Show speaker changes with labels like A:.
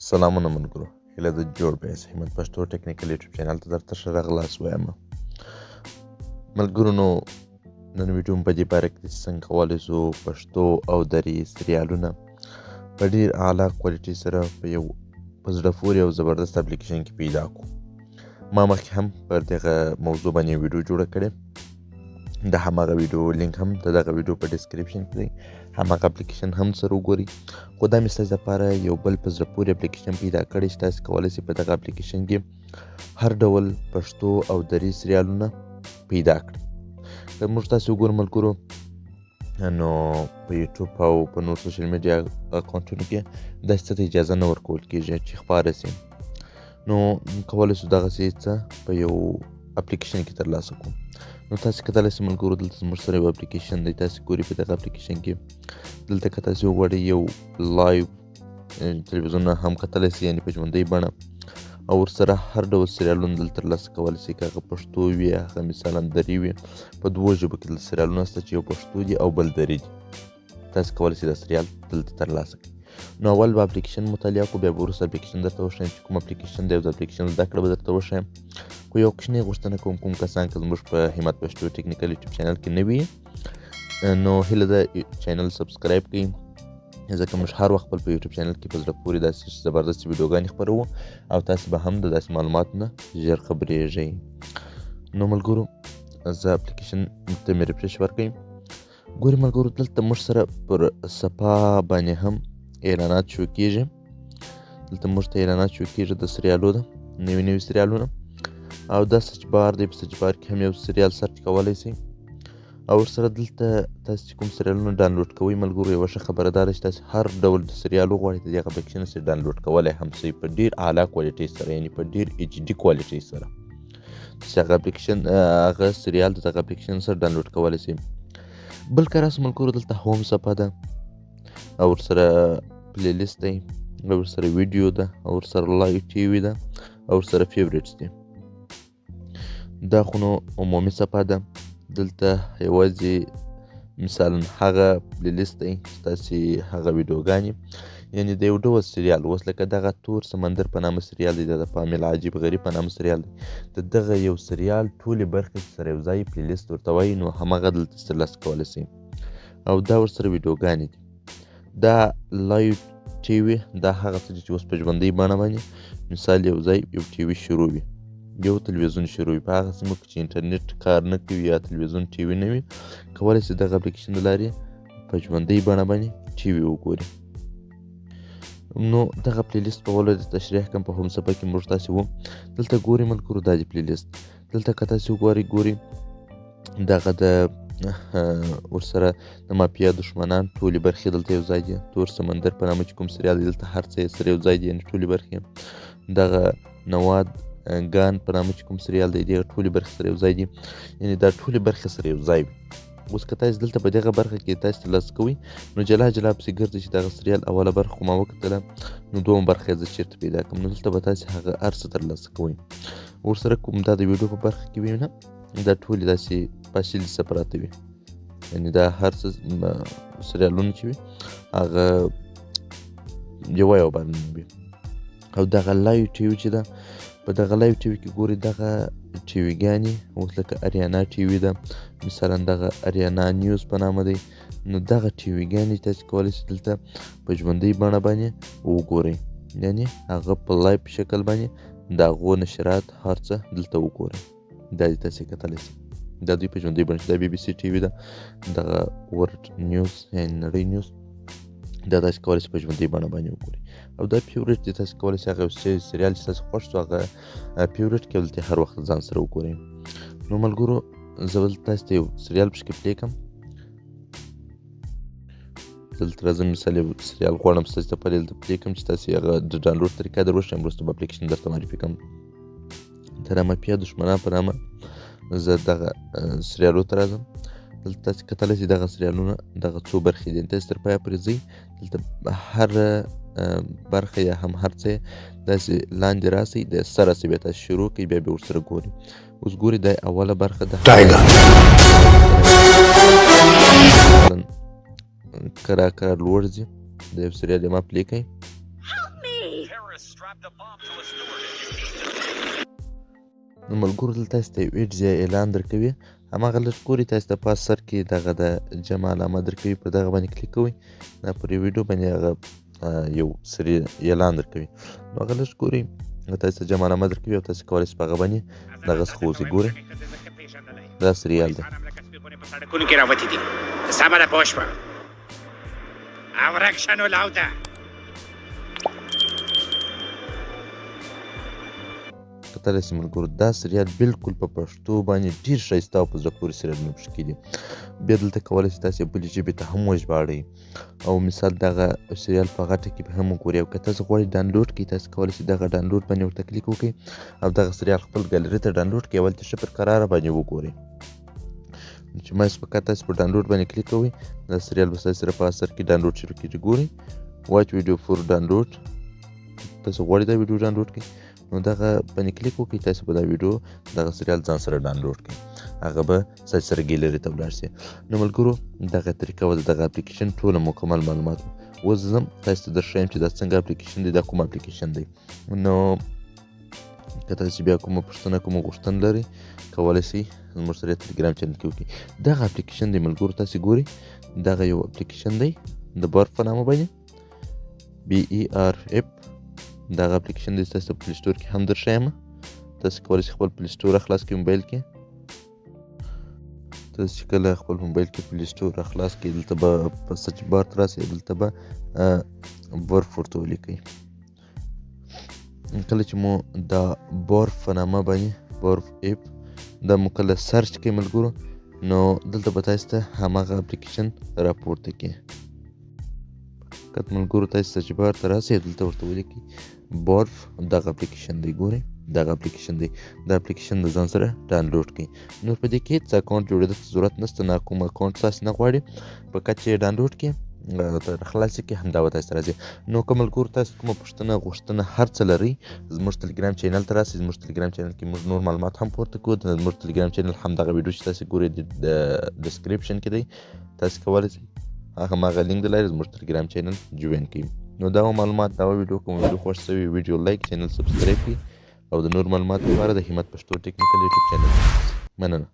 A: سلامونه ملګرو، هیله ده جوړ به یاست. همت پښتو ټیکنیکل یوټیوب چینل ته درته ښه راغلاست وایم. ملګرو، نو نن ویډیو په دې باره کې چې څنګه کولی شو پښتو او دري سریالونه په ډېر اعلی quality سره په یو په زړه پورې او زبردست اپلیکیشن کې پیدا کړو. ما مخکې هم پر دغه موضوع باندې ویډیو جوړه کړې، د هماغه ویډیو لینک هم د دغه ویډیو په description کې دی، هماغه اپلیکیشن هم سره وګورئ. خو دا مې ستاسو لپاره یو بل په زړه پورې اپلیکیشن پیدا کړی چې تاسو کولی شئ په دغه اپلیکیشن کې هر ډول پښتو او دري سریالونه پیدا کړئ. که موږ تاسو وګورو ملګرو، نو په یوټیوب او په نور social media اکاونټونو کې داسې څه ته اجازه نه ورکول کېږي چې خپاره سي، نو کولی شو دغسې څه په یو اپلیکیشن کې ترلاسه کړو. نو تاسو کتلی شئ ملګرو، دلته زموږ سره یو اپلیکیشن دی. تاسو ګورئ په دغه اپلیکیشن کې دلته که تاسو وغواړئ یو live تلویزیون هم کتلی شئ، یعنې په ژوندۍ بڼه، او ورسره هر ډول سریالونه دلته ترلاسه کولی شئ، که هغه پښتو وي، هغه مثلا دري وي. په دوو ژبو کې دلته سریالونه شته چې یو پښتو دي او بل دري دي. تاسو کولی شئ دا سریال دلته ترلاسه کړئ. نو اول به اپلیکیشن مطالعه کړو، بیا به وروسته اپلیکیشن درته وښیم چې کوم اپلیکیشن دی او د اپلیکیشن زده کړه به درته وښیم. خو یو کوچنۍ غوښتنه کوم، کوم کسان که زموږ په همت پښتو ټیکنیکل یوټیوب چینل کې نه وي، نو هیله ده چینل subscribe کړئ، ځکه موږ هر وخت خپل په یوټیوب چینل کې په زړه پورې داسې زبردستې ویډیوګانې خپروو او تاسې به هم د داسې معلوماتو نه ژر خبرېږئ. نو ملګرو، زه اپلیکیشن ته مې refresh ورکړئ. ګوري ملګرو، دلته موږ سره پر صفحه باندې هم اعلانات شو کېږي. دلته موږ ته اعلانات شو کېږي د سریالو، ده نوي نوي سریالونه. او دا search bar دی، په search bar کې هم یو سریال search کولی شئ. او ورسره دلته تاسو چې کوم سریالونه ډانلوډ کوئ ملګرو، یوه ښه خبره دا ده چې تاسو هر ډول سریال وغواړئ د دې اپلیکیشن سره ډانلوډ کولی هم شئ په ډېر اعلی quality سره، یعنې په ډېر HD quality سره تاسو هغه اپلیکیشن، هغه سریال د دغه اپلیکیشن سره ډانلوډ کولی شئ. بل که راسو ملګرو، دلته home صفحه ده او ورسره playlist دی او ورسره ویډیو ده او ورسره live TV ده او ورسره favorites دي. دا خو نو عمومي صفحه ده. دلته یوازې مثلا هغه playlist دی چې تاسې هغه ویډیوګانې، یعنې د یو ډول سریال، اوس لکه دغه تور سمندر په نامه سریال دی، دا د فامیل عجیب غریب په نامه سریال دی، د دغه یو سریال ټولې برخې چې سره یو ځای playlist ورته وایي، نو هماغه دلته ترلاسه کولی شئ. او دا ورسره ویډیوګانې دي. دا live TV، دا هغه څه دي چې اوس په ژوندۍ بڼه باندې مثال یو ځای یو TV شروع وي، یو تلویزیون شروع وي، په هغه سیمو کې چې انټرنیټ کار نه کوي یا تلویزیون TV نه وي، کولی شي دغه اپلیکیشن د لارې په ژوندۍ بڼه باندې TV وګوري. نو دغه playlist په ولر تشریح کوم. په home صفحه کې موږ تاسې وو دلته ګوري ملګرو، دا دی playlist. دلته که تاسې وګورئ، ګوري دغه د ورسره د مافیا دښمنان ټولې برخې دلته یو ځای دي. تور سمندر په نامه چې کوم سریال دی، دلته هر څه یې سره یو ځای دي، یعنې ټولې برخې. دغه نواد ګان په نامه چې کوم سریال دی، دغه ټولې برخې سره یو ځای دي، یعنې دا ټولې برخې سره یو ځای وي. اوس که تاسو دلته په دغه برخه کې تاسو ترلاسه کوئ، نو جلا جلا پسې ګرځئ چې دغه سریال اوله برخه خو ما وکتله، نو دوهمه برخه یې زه چېرته پیدا کړم؟ نو دلته به تاسې هغه هر څه ترلاسه کوئ. ورسره کوم دا د ویډیو په برخه کې وي، نه دا ټولې داسې پاشلي څه پراته وي، یعنې دا هر څه سریالونه چې وي هغه یوه یوه باندې وي. او دغه live TV چې ده، په دغه live TV کې ګوري دغه TV ګانې، اوس لکه اریانا TV ده، مثلا دغه اریانا نیوز په نامه دی، نو دغه TV ګانې تاسو کولی شئ دلته په ژوندۍ بڼه باندې وګورئ، یعنې هغه په live شکل باندې د هغو نشرات هر څه دلته وګورئ. دا دې تاسې کتلی شئ، دا دوی په ژوندۍ بڼه، دا BBC TV ده، دغه World News یعنې نړۍ نیوز، دا تاسو کولی شئ په ژوندۍ بڼه باندې وګورئ. او دا favorite دی، تاسو کولی شئ هغه یو سریال چې تاسو خوښ شو هغه favorite کې دلته هر وخت ځان سره وګورئ. نو ملګرو، زه به دلته تاسو ته یو سریال پکې play کړم. دلته راځم، مثال یو سریال غواړم ستاسو لپاره دلته play کړم چې تاسو هغه د ډانلوډ طریقه در وښیم، وروسته به اپلیکیشن درته معرفي کړم. د مافیا دښمنان په نامه زه دغه سریالو ته راځم. دلته تاسو کتلی شئ دغه سریالونه دغه څو برخې دي، تاسو تر پایه پورې ځئ. دلته هر برخه یا هم هر څه داسې لاندې راسئ، د سره سي بیا تاسو شروع کړئ، بیا به ورسره ګورئ. اوس ګورئ دا اوله برخه ده،
B: Tiger.
A: کرار کرار لوړ ځي، د یو سریال ما play کړئ.
B: Help me!
A: نو ملګرو دلته تاسو ته یو ایډز یا اعلان درکوي، هماغه لږ ګورئ، تاسو ته پاس سر کې دغه د جمع علامه درکوي، په دغه باندې کلیک کوئ، دا پر یو ویډیو باندې هغه یو سری اعلان درکوي. نو هغه لږ ګورئ، تاسو ته جمع علامه درکوي او تاسو کولی شئ په هغه باندې دغه څخه ووځئ. ګورئ دا سریال دی.
B: سړکونو کې راوتي دي. سمه ده، پوه شوم. او ورک شه نو لاوده.
A: کتلی شئ ملګرو، دا سریال بالکل په پښتو باندې ډېر ښایسته او په زړه پورې سریالونه پکې دي. بیا دلته کولی شئ تاسې بلې ژبې ته هم وژباړئ او مثال دغه سریال په غټه کې به هم وګورئ. او که تاسو غواړئ ډانلوډ کړئ، تاسو کولی شئ دغه ډانلوډ باندې ورته کلیک وکړئ او دغه سریال خپل ګالري ته ډانلوډ کړئ او هلته ښه پر کراره باندې وګورئ. چې ما فقط تاسو په ډانلوډ باندې کلیک کوئ، دا سریال به ستاسو سره په اثر کې ډانلوډ شروع کېږي. ګورئ واچ ویډیو فور ډانلوډ، تاسو غواړئ دا ویډیو ډانلوډ کړئ نو دغه باندې کلیک وکړئ، تاسو به دا ویډیو دغه سریال ځان سره ډانلوډ کړئ، هغه به ستاسو سره ګیلري ته ولاړ شي. نو ملګرو دغه طریقه وه د دغه اپلیکیشن ټوله مکمل معلومات. اوس زه ځم تاسو ته درښیم چې دا څنګه اپلیکیشن دی، دا کوم اپلیکیشن دی. نو که تاسو بیا کومه پوښتنه کومه غوښتنه لرئ کولی شئ زموږ سره ټلګرام چینل کې وکړئ. دغه اپلیکیشن دی ملګرو، تاسو ګورئ دغه یو اپلیکیشن دی د برف په نامه باندې، BERF. دغه اپلیکیشن دی تاسو په پلی سټور کې هم درښیم. تاسو کولی شئ خپل پلی سټور خلاص کړئ موبایل کې. تاسو چې کله خپل موبایل کې پلی سټور خلاص کړئ، دلته به په سرچ بار ته راسئ، دلته به برف ورته ولیکئ. کله چې مو دا برف په نامه باندې برف اپ دا مو کله سرچ کړئ ملګرو، نو دلته به تاسو ته هماغه اپلیکیشن راپورته کړي. که ملګرو تاسو سرچ بار ته راسئ، دلته ورته ولیکئ برف، دغه اپلیکیشن دی. ګورئ دغه اپلیکیشن دی، دا اپلیکیشن د ځان سره ډانلوډ کړئ. نور په دې کې هېڅ اکاونټ جوړېدو ته ضرورت نشته، نه کوم اکاونټ تاسو نه غواړي، فقط چې یې ډانلوډ کړئ تر خلاص کړئ همدا به تاسو ته راځي. نو که ملګرو تاسو کومه پوښتنه غوښتنه هر څه لرئ، زموږ ټلګرام چینل ته راسئ. زموږ ټلګرام چینل کې موږ نور معلومات هم پورته کوو. زموږ ټلګرام چینل هم دغه ویډیو چې تاسو ګورئ د ډسکرپشن کې دی، تاسو کولی شئ هماغه لینک د لارې زموږ ټلګرام چینل جوین کړئ. نو دا وه معلومات، دا وه ویډیو. کوم ویډیو خوښ شوی ویډیو لایک، چینل سبسکرایب کړئ او د نور معلوماتو لپاره د همت پښتو ټیکنیکل یوټیوب چینل. مننه.